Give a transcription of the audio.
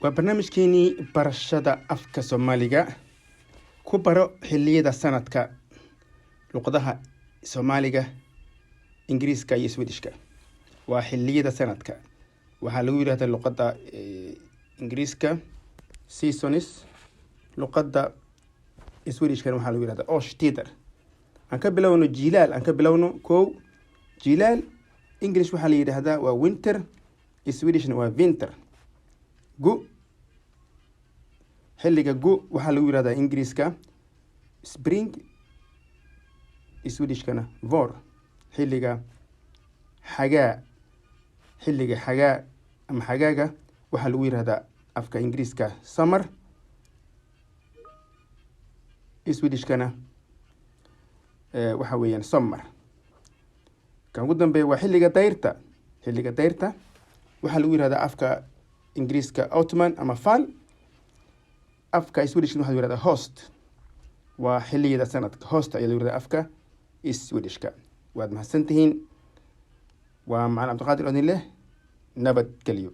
Waa barnaamijkeenii barashada afka Soomaaliga. Ku baro xilliyada sanadka luqadaha Soomaaliga, Ingiriiska iyo Swedishka. Waa xilliyada sanadka. Waxaa lagu yidhahdaa luqadda Ingiriiska seasons, luqadda Swedishkana waxaa lagu yihahdaa årstider. Aan ka bilowno jiilaal, aan ka bilowno kow. Jiilaal English waxaa la yidhaahdaa waa winter, Swedishna waa vinter. Gu, xilliga gu waxaa lagu yihahdaa Ingiriiska spring, Swedishkana vår. Xilliga xagaa, xilliga xagaa ama xagaaga waxaa lagu yihahdaa afka Ingiriiska summer, Swedishkana waxa weeyaan sommar. Kan ugu dambeeya waa xilliga dayrta. Xilliga dayrta waxaa lagu yihahdaa afka Ingiriiska autumn ama fall, afka Swedishkana waxa lagu yihahdaa höst. Waa xilliyada sanadka, höst ayaa lagu yihahdaa afka Swedishka. Waad mahadsan tihiin. Waa Macalin Cabdiqaadir odin leh nabadgelyo.